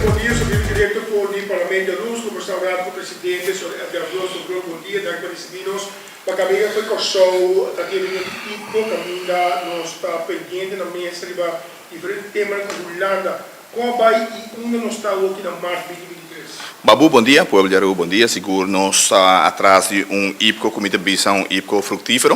Bon dia, nos biba directo for di Parlamento Rus, conversa un rato cu Presidente, Señor Edgar Bros. Señor Bros, bon dia, danki pa ricibi nos. Pa Caminda foi Corsou ta tin reunion di IPCO, caminda nos ta pendiente na mesa riba diferente temanan cu Hulanda. Con a bay y unda nos ta awoki na maart 2023? Babu, bon dia. Pueblo di Aruba, bon dia. Sigur nos ta atras di un IPCO cu mi ta bisa un IPCO fructifero.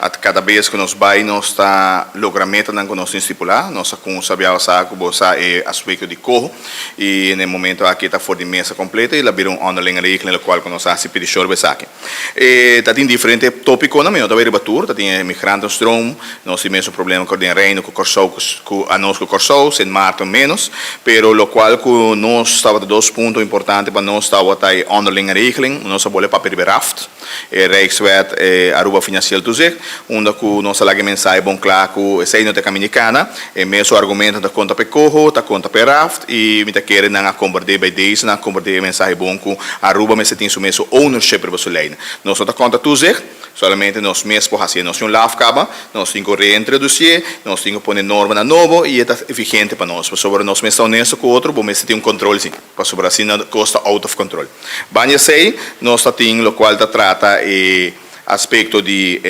At cada bes cu nos bay nos ta logra metanan cu nos tin stipula. Nos a cunsa bia sa cu bo sa e aspecto di coho y na e momento aki ta for di mesa completo y la bira un onderlinge regeling locual cu nos a haci peticion riba esaki. E ta tin diferente topiconan, mi no ta bay riba tur, ta tin e migrantenstroom, nos tin mesun problema cu den Reino cu Corsou cu anos cu Corsou, Sint Maarten menos, pero locual cu nos tabata dos punto importante pa nos tabata e onderlinge regeling, nos a bole papia riba e raft, e Rijkswet Aruba Financieel Toezicht, unda cu nos a laga e mensahe bon cla cu esey no ta caminda di cana, e mesun argumento ta conta pa e coho, ta conta pa e raft y mi ta kere nan a comprende by deze, nan a comprende e mensahe bon cu Aruba mester tin su mesun ownership riba su leynan. Nos no ta conta toezicht, solamente nos mes por hacié. Nos tin un laf caba, nos tin cu reintroducié, nos tin cu pone normanan nobo y e ta vigente pa nos. Pasobra nos mes ta honesto cu otro, bo mester tin un control si, pasobra asina cos ta out of control. Banda esey, nos ta tin locual ta trata e aspecto di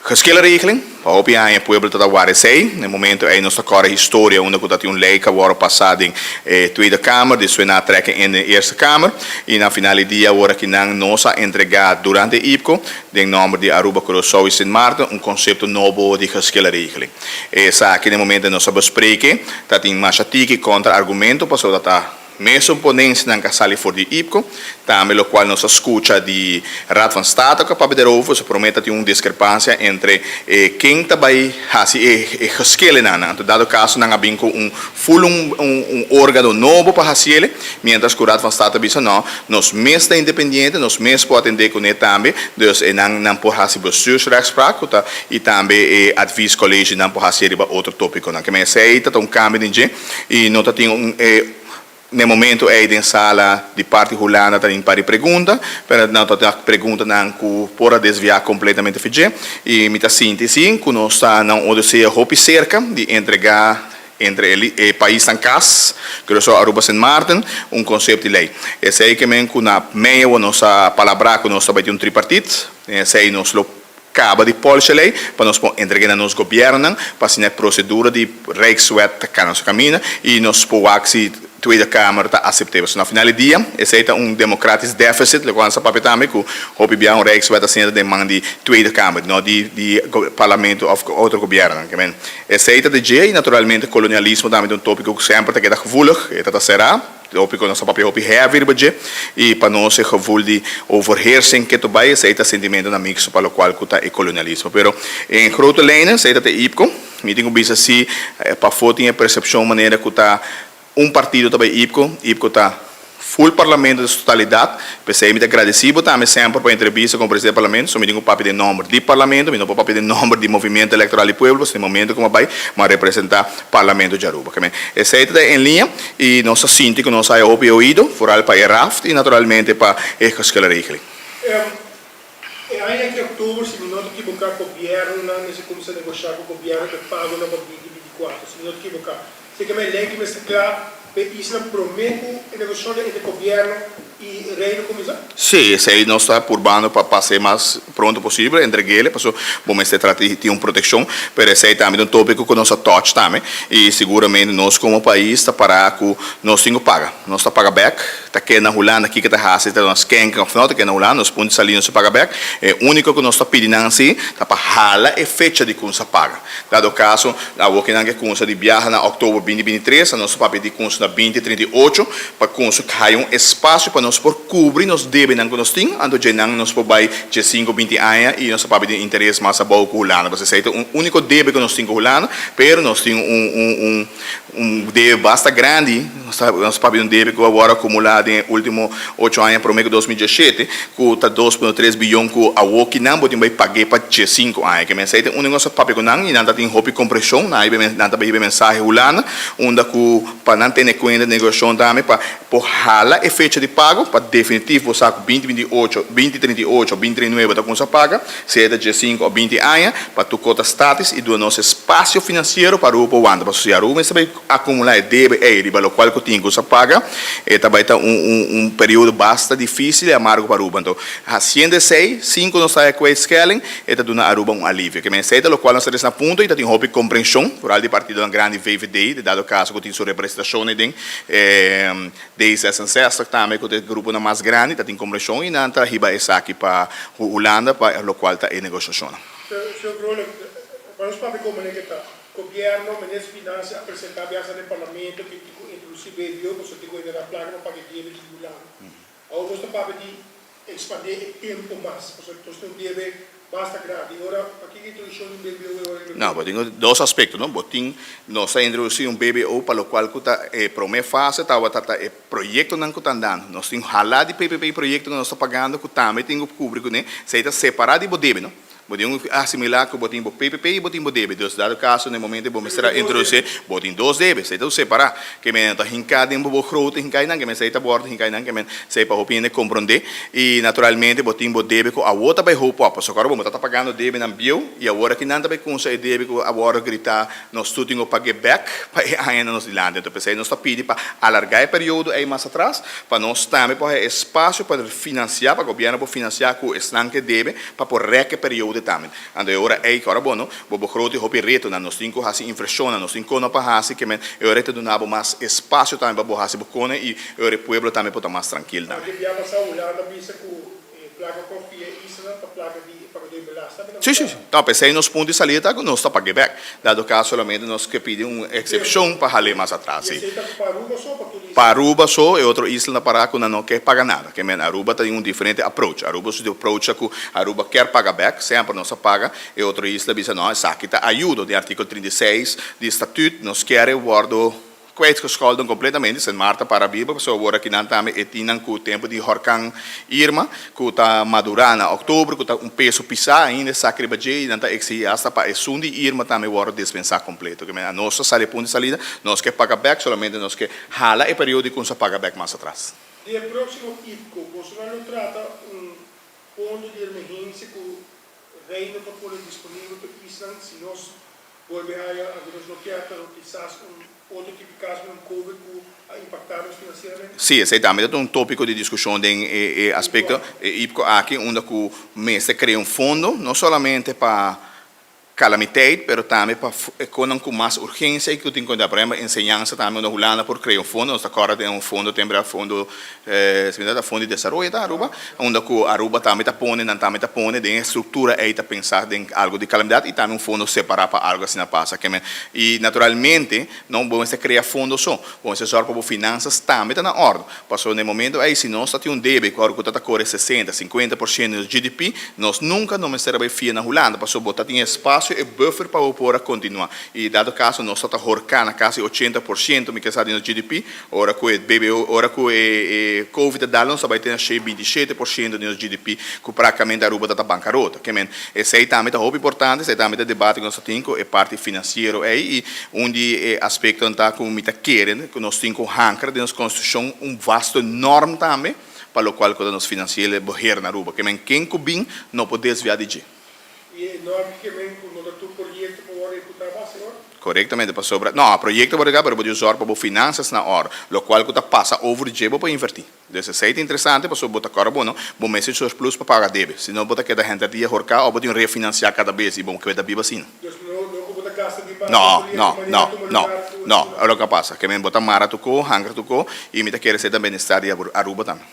geschillenregeling. Pa hopi aña e pueblo ta ta wara esey. Na e momento ey nos ta kore historia unda cu ta tin un ley cu a worde pasa den e Tweede Kamer, despues nan a trek in den Eerste Kamer y na final di dia awor aki nan nos a entrega durante e IPCO den nomber di Aruba, Curaçao y Sint Maarten un concepto nobo di geschillenregeling. Esaki na e momento nos a bespreke ta tin masha tiki contra argumento pasobra ta Mesun ponencianan ka sali for di IPCO, tambe locual nos a scucha di Raad van State cu a papia derover, so prome ta tin un discrepancia entre e ken ta bay haci e geschillennan. Anto dado caso nan a bin cu un full un un organo nobo pa haciele, mientras cu Raad van State a bisa no, nos mes ta independiente, nos mes por atende cune tambe, dus e nan nan por haci bestuursrechtspraak cu ta y tambe e adviescollege nan por haci riba otro topiconan. Keme esey ta ta un cambio den dje y no ta tin un e Na e momento ei den sala di parti Hulanda ta tin par di pregunta, pero nan ta ta preguntanan ku por a desviá kompletamente for dje. I mi ta sinti si ku nos ta na un odisea hopi serka di entregá entre e e paisnan kas, Curaçao, Aruba, Sint Maarten, un konsepto di lei. Esei ke men ku na mei awo nos a palabrá ku nos ta bai tin un tripartit, den esei nos lo Caba di polsha ley pa nos por entregue na nos gobiernonan pa asina e procedura di Rijkswet ta cana su camina y nos por wak si Tweede Kamer ta acepte. Pasobra na final di dia esey ta un democratisch deficit loke nos a papia tambe cu hopi bia un Rijkswet asina ta den man di Tweede Kamer no di di Parlamento of otro gobiernonan. Ke men esey ta di dje y naturalmente colonialismo tambe ta un topico cu semper ta keda gevoelig e ta ta cera. Hopi ku nos a papia hopi heavy riba dje i pa nos e gevoel di overheersing ke ta bai esei ta sentimentonan mixto pa lokual ku ta e kolonialismo. Pero en grote lijnen esei ta ta e IPCO. Mi tin ku bisa si pafó tin e persepshon manera ku ta un partido ta bai IPCO, IPCO ta full parlamento den su totalidat. P'esei mi ta gradesí bo tambe semper pa entrevista komo presidente di parlamento. So mi tin ku papia den nòmber di parlamento, mi no por papia den nòmber di Movimiento Electoral di Pueblo pasobra den momento ku mi a bai mi a representá Parlamento di Aruba. Keme esei ta den liña i nos ta sinti ku nos a haya hopi oido, foral pa e raft i naturalmente pa e geschillenregeling. E aña aki oktober, si mi no ta kiboká, gobièrnunan mester kuminsá negoshá ku gobièrnu pa e pagonan pa 2024, si mi no ta kiboká. Esei keme e lei ki mester kla pa e isla promé ku e negoshonnan entre gobièrnu i Reino kuminsá? Sí, esei nos ta purbando pa pas'é mas pronto posibel, entreg'el, paso bo mester trata di tin un protekshon, pero esei tambe ta un tópiko ku nos a touch tambe i siguramente nos komo pais ta pará ku nos tin ku paga. Nos ta paga bèk, ta keda na Hulanda kiko ta hasi, ta duna skenken òf no, ta keda na Hulanda, nos punto sali nos ta paga bèk. E úniko ku nos ta pidi nan si ta pa hala e fecha di kunsa paga. Dado kaso, awor ke nan ke kunsa di biaha na òktober 2023, nos ta papia di kunsa na 2038, pa kunsa haya un espasio pa nos por kubri nos debenan ku nos tin, anto dje nan nos por bai dje sinku 20 aña i nos ta papia di interes mas abou ku Hulanda. Pasobra esei ta un úniko debe ku nos tin ku Hulanda, pero nos tin un un un un debe basta grandi, nos ta nos ta papia di un debe ku a wòrdu akumulá den e último ocho aña promé ku 2017, ku ta 2.3 biyon ku awor ki nan bo tin bai pag'é pa 15 aña. Ke mensai ta unda nos a papia ku nan i nan ta tin hopi komprenshon, nan a hiba nan ta bai hiba e mensahe Hulanda unda ku pa nan tene. tene kuenta den negosiashon tambe pa por hala e fecha di pago pa definitivo bo sa ku binti 28, 2038 òf 2039 bo ta kuminsá paga, sea ta 15 òf 20 aña, pa tur kos ta statis i duna nos espasio finansiero pa Aruba por wanta. Pasobra si Aruba mester bai akumulá e debe ei riba lokual ku tin ku sa paga, e ta bai ta un un un periodo basta difísil i amargo pa Aruba. Anto, hasiendo esei, sin ku nos ta haya kwijtschelding, e ta duna Aruba un alivio. Ke men esei ta lokual nos ta resa na punto i ta tin hopi komprenshon, foral di partidonan grandi VVD, den dado kaso ku tin su representashon ei den D66 tambe ku ta e gruponan mas grandi, ta tin komprenshon i nan ta hiba esaki pa Hulanda pa lokual ta e negoshashonnan. Señor Vrolijk, pa nos papia komo manera ke ta, Gobierno, Minister di Finansia a presenta biaha den Parlamento ke tin ku introdusi BBO pasobra tin ku generá plaka pa paga e debe di Hulanda. Awor nos ta papia di Expandé e tempo mas, pasobra nos tin un debe basta grandi. E ora, pakiko introduccion di un BBO e ora riba e No, bo tin dos aspecto, no? Bo tin, nos a introduci un BBO pa locual cu ta e prome fase tabata ta e proyectonan cu ta andando. Nos tin hala di PPP proyecto cu nos ta pagando cu tambe tin cu cubri cune. Esey ta separa di bo debe, no? Bo tin un asimilá ku bo tin bo PPP i bo tin bo debe. Dus dado kaso na e momento bo mester a introdusé, bo tin dos debe. Esei ta un separá. Ke men ta hinká den bo begroting, hinká einan, ke men esei ta wòrdu hinká einan, ke men esei pa hopi hende komprondé. I naturalmente bo tin bo debe ku awor ta bai hopi op. Pasobra ora bo ta ta pagando debenan bieu i awor aki nan ta bai kunsa e debe ku a wòrdu gritá nos tur tin ku pag'é bèk pa e añanan nos dilanti. Anto p'esei nos ta pidi pa alargá e periodo ei mas atras pa nos tambe por haya espasio pa finansiá, pa gobièrnu por finansiá ku esnan ke debe pa por rèk e periodo tambe. Anto e ora ei, ora bo no, bo begroting hopi retonan, nos tin ku hasi invershonnan, nos tin kono pa hasi, ke men e ora ei ta duna bo mas espasio tambe pa bo hasi bo kone i e ora e pueblo tambe por ta mas trankil tambe. Aunke bia pasá Hulanda bisa ku e plaka ku a fia islanan ta plaka di e pagadó di belasting, tambe ta Sí, sí, sí. No, p'esei nos punto di salida ta ku nos ta pag'é bèk. Dado kaso solamente nos ke pidi un eksepshon pa hal'é mas atras, sí. I esei ta pa Aruba so o pa tur isla? Pa Aruba so, e otro isla ta pará ku nan no ke paga nada. Ke men Aruba ta den un diferente approach. Aruba su approach ta ku Aruba kier paga bèk, semper nos a paga. E otro isla bisa no, esaki ta ayudo. Den artíkulo 36 di Statuut nos kier e wòrdu kwijtgescholden kompletamente. Sint Maarten para biba pasobra awor aki nan tambe e tin nan ku tempu di horkan Irma ku ta madurá na òktober ku ta un peso pisá ainda esaki riba dje i nan ta eksihí asta pa esun di Irma tambe wòrdu dispensá kompleto. Ke men anos ta sali e punto di salida, nos ke paga bèk solamente nos ke hala e periodo di kumsa paga bèk mas atras. Di e próksimo IPCO, bosonan lo trata un fondo di emergensia ku Reino ta pone disponibel pa islan si nos bolbe haya algu nos no kier, pero kisas un otro tipo di kaso un covid ku a impaktá nos finansieramente. Sí, esei tambe ta un tópiko di diskushon den e aspekto, e IPCO aki, unda ku mester krea un fondo, no solamente pa Calamiteit, pero tambe pa e konan ku mas urgensia i ku tin konta. Por ehempel, enseñansa tambe unda Hulanda por krea un fondo. Nos ta kòrda den un fondo temper a fondo, si mi ta fondo di desaroyo ta Aruba, unda ku Aruba tambe ta pone, nan tambe ta pone den e struktura ei ta pensa den algu di kalamidat i tambe un fondo separá pa algu asina pasa. Ke men i naturalmente no bo mester krea fondo so, bo mester sòrg pa bo finansas tambe ta na òrdu. Pasobra na e momento ei si nos ta tin un debe ku ku ta ta kore 60, 50% di nos GDP, nos nunka no mester a bai fia na Hulanda, pasobra bo ta tin espasio e buffer pa bo por a kontinuá. I dado kaso nos ta ta horká na kasi 80% mi ke sa di nos GDP, ora ku e BBO, ora ku e e covid a dal nos ta bai tene shei 27% di nos GDP ku praktikamente Aruba ta ta bankarota. Ke men esei tambe ta hopi importante, esei tambe ta e debate ku nos ta tin ku e parti finansiero ei i Un di e aspektonan ta ku mi ta kere ku nos tin ku hankra den nos konstitushon un vaste norm tambe pa lokual ku ta nos finansiele beheer na Aruba. Ke men ken ku bin no por desviá di dje. I e norm ke men ku no ta tur proyekto por wòrdu ehekutá base ora? Korektamente, pasobra, no, proyekto por ehekutá pero bo tin zòrg pa bo finansas na òrdu, lokual ku ta pasa over dje bo por invertí. Dus esei ta interesante pasobra bo ta kòrda bo no, bo mester surplus pa paga debe, si no bo ta keda henter dia horká òf bo tin refinansiá kada bes i bo keda biba asina. Dus no no ku bo ta gasta di mas No, no, no, no, no, e loke a pasa. Ke men bo ta mara tur ko, hankra tur ko i mi ta kere esei ta benestar di Aruba tambe.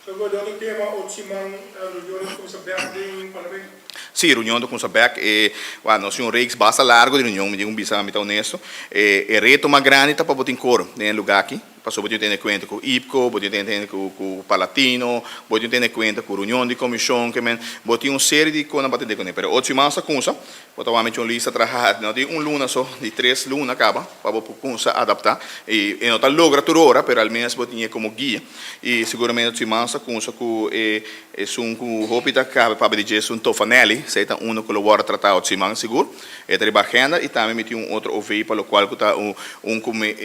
So bo di otro tema otro siman reunionnan ta kuminsá bèk den parlamento? Sí, reunion ta kuminsá bèk. E, wak, nos tin un reeks basta largo di reunion, mi tin ku bisa, mi ta honesto. E reto mas grandi ta pa bo tin koro den e lugá aki. Pasobra bo tin tene kuenta ku IPCO, bo tin tene ku ku Parlatino, bo tin tene kuenta ku reunion di komishon, ke men bo tin un serie di konan pa tende kuné. Pero otro siman sa kumsa, bo ta wak mi un lista traha, no di un luna so, di tres luna kaba pa bo por kumsa adaptá. I e no ta logra tur ora, pero al menos bo tin e komo guia. I siguramente otro siman sa kumsa ku e esun ku hopi ta kabe papia di dje, esun Tofanelli, esei ta uno ku lo wòrdu tratá otro siman sigur. E ta riba agenda y tambe mi tin un otro OV pa locual cu ta un cu mi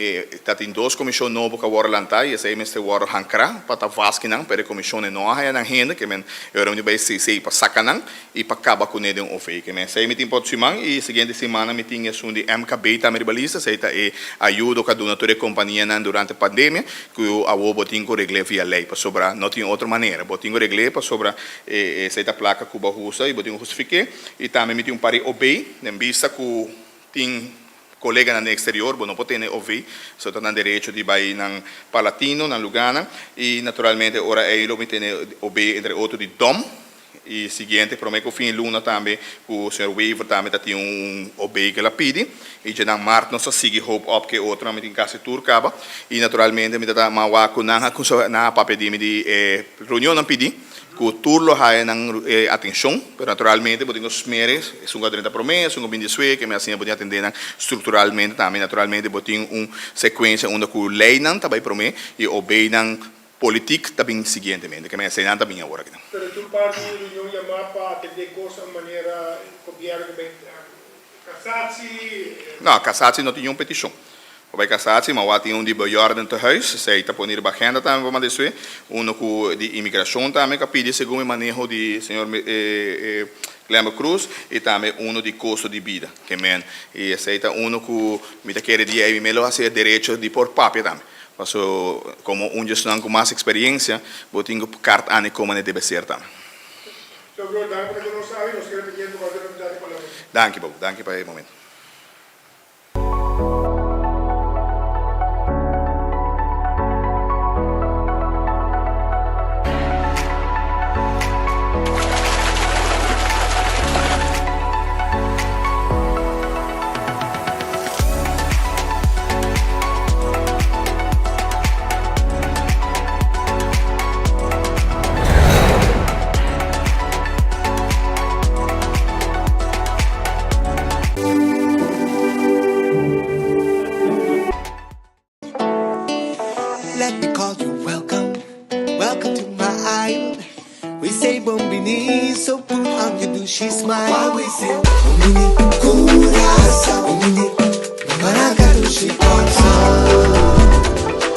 ta tin dos comision nobo cu a worde lanta y esey mester worde hancra pa ta vast kinan pero e comisionnan no a haya nan hende ke men e ora mi tin bay CC pa saca nan y pa caba cune den OV ke men esey mi tin pa otro siman y siguiente simana mi tin esun di MKB tambe riba lista esey ta e ayudo cu a duna tur e companianan durante pandemia cu awo bo tin cu regle via ley pasobra no tin otro manera bo tin cu regle pasobra esey ta placa cu bo a husa y bo tin cu hustifique. I tambe mi tin un par di OB den bista ku tin koleganan den eksterior, bo no por tene OV, so ta nan derecho di bai nan Parlatino, nan lugánan, i naturalmente ora ei lo mi tene OB entre otro di dom, i siguiente promé ku fin di luna tambe ku señor Wever tambe ta tin un OB ku el a pidi, i dje nan mart nos ta sigui hoop op ku e otronan, mi tin kasi tur kaba, i naturalmente mi ta ta mawak ku nan a kuminsá nan a papia di mi di e reunionnan pidi. Ku tur lo haya nan e atenshon, pero naturalmente bo tin ku smere esun ku a drenta promé, esun ku bin despues, ke mi asina bo tin atendé nan strukturalmente tambe. Naturalmente bo tin un sekuensia unda ku leinan ta bai promé i obeinan politik ta bin siguientemente, ke mi eseinan ta bin awor aki. Pero tur parti di reunion yamá pa atendé kosnan manera gobièrnu ta bai Cassatie. No, Cassatie no tin niun petishon. Pa bai Cassatie, ma wak tin un di bejaardentehuis, esei ta pone riba agenda tambe pa manda esue, uno ku di imigrashon tambe ku a pidi segun e maneho di señor Glenbert Croes i tambe uno di kosto di bida. Ke men, i esei ta uno ku mi ta kere di ei mi me lo hasi e derecho di por papia tambe. Paso komo un di esnan ku mas eksperiensia bo tin ku kart ani komo ne debe ser tambe. Danki Bob, danki pa e momento. Let me call you welcome, welcome to my island. We say bon bini, so put on your dushi smile. Why we say bon bini, Curaçao, bon bini, Maraca dushi Kòrsou.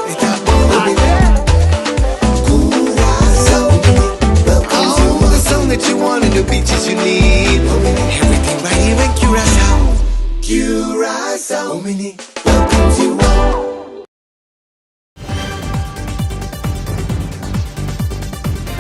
E ta bon bini, Curaçao, bon bini, welcome to All the sun that you want and the beaches you need. Bon bini, everything right here in Curaçao. Curaçao, bon bini, welcome to all.